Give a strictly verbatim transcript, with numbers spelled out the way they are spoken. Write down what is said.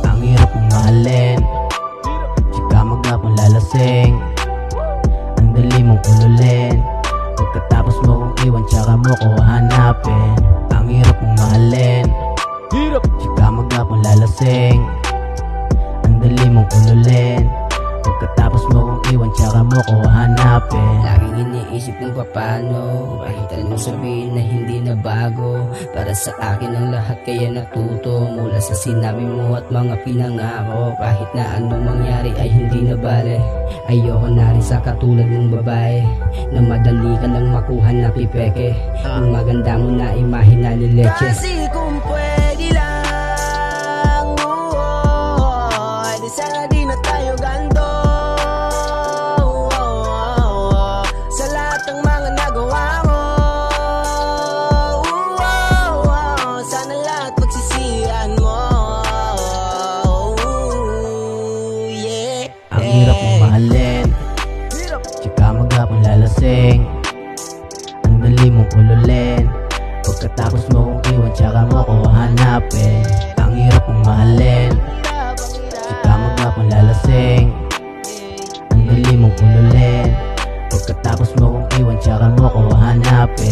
Ang hirap mong mahalin, tsaka maghapon lalasing. Ang dali mong ululin, pagkatapos mo kong iwan, tsaka mo ko hahanapin. Ang hirap mong mahalin, hirap, tsaka maghapon lalasing. Ang dali mong ululin, pagkatapos mo kong iwan, tsaka mo ko hahanapin. Laging iniisip kung paano, kahit anong sabihin na hindi na bago. Para sa akin ang lahat kaya natuto. Mula sa sinabi mo at mga pinangako, kahit na anong mangyari ay hindi na bale. Ayoko na rin sa katulad mong babae na madali ka lang makuha na pipeke. Ang maganda mo na imahe na lileche. Kasi kung pwede lang, oo, di sana di na tayo ganto. Oo, sa lahat ng mga nagawa mo, oo, sana lahat pagsisihan mo. Yeah. Ang hirap mong mahalin, tsaka maghapon lalasing. Ang dali mong ululin, pagkatapos mo kong iwan, tsaka mo ko hahanapin. Ang hirap mong mahalin, tsaka maghapon lalasing. Ang dali mong ululin, pagkatapos mo kong iwan, tsaka mo ko hahanapin.